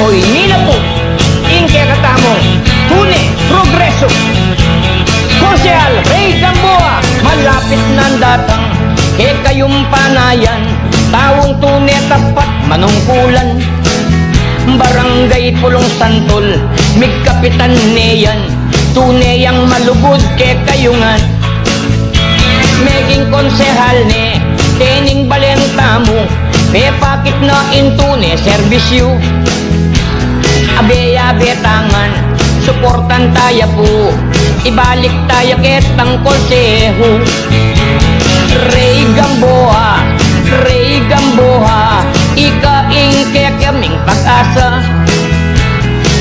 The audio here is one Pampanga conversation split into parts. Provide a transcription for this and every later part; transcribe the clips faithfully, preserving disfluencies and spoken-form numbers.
Ini na pu ing kekatamung tune progreso. Konsehal Rey Gamboa, malapit nang datang kekayung panayan, taung tune tapat manungkulan. Barangay Pulong Santol, migkapitan ne yan, tune yang malugud kekayu ngan. Meging konsehal ne kening balen tamu, pepakit na ing tune serbisyu. Abe-abe ta ngan, suportan ta ya pu, ibalik ta ya ketang konsehu. Rey Gamboa, Rey Gamboa, ika ing kekaming pag-asa.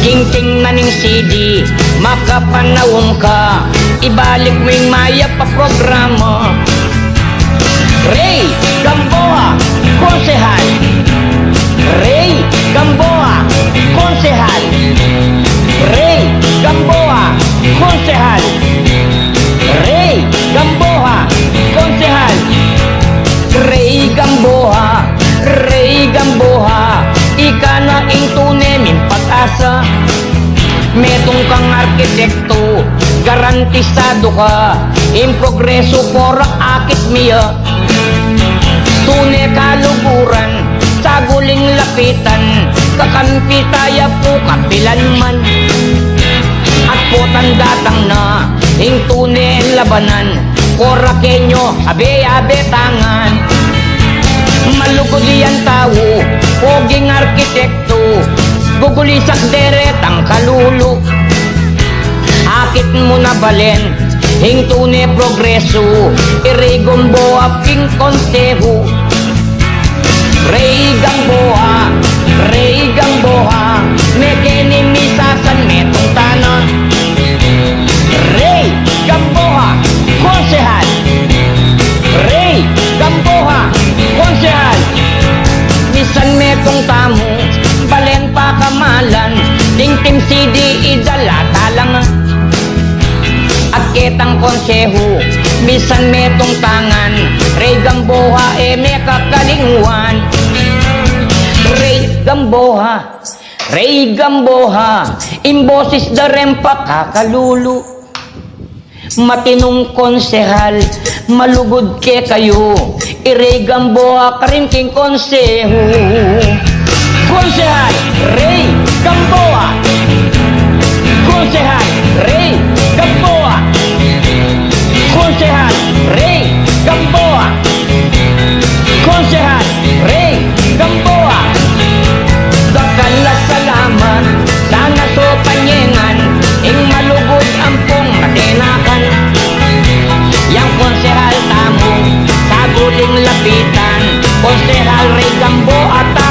King tingnan ning C D, makapanaun ka, ibalik mu ing mayap a programa. Rey Gamboa, konsehal. Rey Gamboa, konsehal. Rey Gamboa, konsehal. Rey Gamboa, konsehal. Rey Gamboa, Rey Gamboa, ika na ing tune ming pag-asa. Metung kang arkitekto, garantisadu ka, ing progreso pora akit mi ya. Tune kaluguran, saguli ing lapitan, kakampi ta ya pu kapilan man. At potang datang na ing tune labanan, kora kenyo, abe-abe ta ngan. Malugud yang tau, poging arkitekto, gugulisak deretang kalulu. Akit mu na balen ing tune progreso, i Rey Gamboa pin konsehu. Rey Gamboa, Rey Gamboa, mekeni misasan metung ta na. Rey Gamboa, konsehal. Rey Gamboa, konsehal. Misan metung tamu balen pakamalan, ding Team C D idala ta la ngan. At ketang konsehu, misan metung ta ngan, Rey Gamboa e me kakalingwan. Rey Gamboa, Rey Gamboa, ing boses da reng pakakalulu. Matinung konsehal, malugud kekayu, i Rey Gamboa karin king konsehu. Konsehal Rey Gamboa. Konsehal Rey Gamboa. Konsehal Rey Gamboa. Konsehal Rey Gamboa. Dakal a salamat, sana sopan ye ngan ing malugud ampong matenakan. Yang konsehal tamu, saguling lapitan, Konsehal Rey Gamboa ta